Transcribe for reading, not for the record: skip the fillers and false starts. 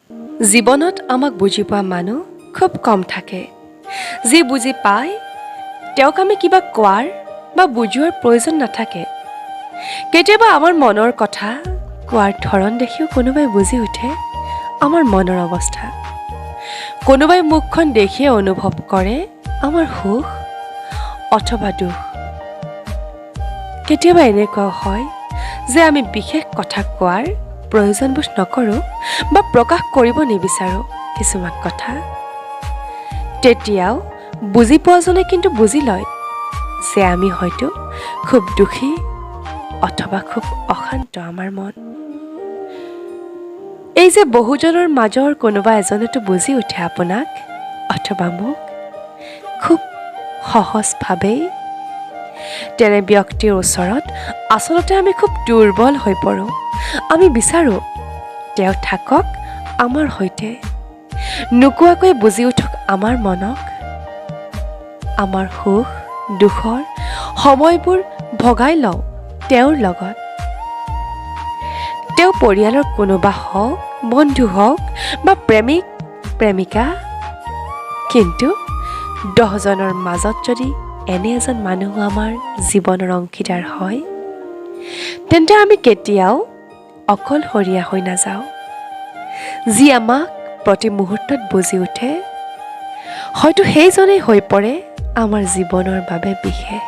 জীৱনত আমাক বুজি পোৱা মানুহ খুব কম থাকে। যি বুজি পায়, তেওঁক আমি কিবা কোৱাৰ বা বুজোৱাৰ প্ৰয়োজন নাথাকে। কেতিয়াবা আমাৰ মনৰ কথা কোৱাৰ ধৰণ দেখিও কোনোবাই বুজি উঠে আমাৰ মনৰ অৱস্থা। কোনোবাই মুখখন দেখিয়ে অনুভৱ কৰে আমাৰ সুখ অথবা দুখ। কেতিয়াবা এনেকুৱাও হয় যে আমি বিশেষ কথা কোৱাৰ প্ৰয়োজনবোধ নকৰোঁ বা প্ৰকাশ কৰিব নিবিচাৰোঁ কিছুমান কথা। তেতিয়াও বুজি পোৱাজনে কিন্তু বুজি লয় যে আমি হয়তো খুব দুখী অথবা খুব অশান্ত আমাৰ মন। এই যে বহুজনৰ মাজৰ কোনোবা এজনেতো বুজি উঠে আপোনাক অথবা মোক খুব সহজভাৱেই, তেনে ব্যক্তিৰ ওচৰত আচলতে আমি খুব দুৰ্বল হৈ পৰোঁ। আমি বিচাৰোঁ তেওঁ থাকক আমাৰ সৈতে, নোকোৱাকৈ বুজি উঠক আমাৰ মনক, আমাৰ সুখ দুখৰ সময়বোৰ ভগাই লওঁ তেওঁৰ লগত। তেওঁ পৰিয়ালৰ কোনোবা হওক, বন্ধু হওক বা প্ৰেমিক প্ৰেমিকা, কিন্তু 10জনৰ মাজত যদি এনে এজন মানুহ আমাৰ জীৱনৰ অংশীদাৰ হয়, তেন্তে আমি কেতিয়াও অকলশৰীয়া হৈ নাযাওঁ। যি আমাক প্ৰতি মুহূৰ্তত বুজি উঠে, হয়তো সেইজনেই হৈ পৰে আমাৰ জীৱনৰ বাবে বিশেষ।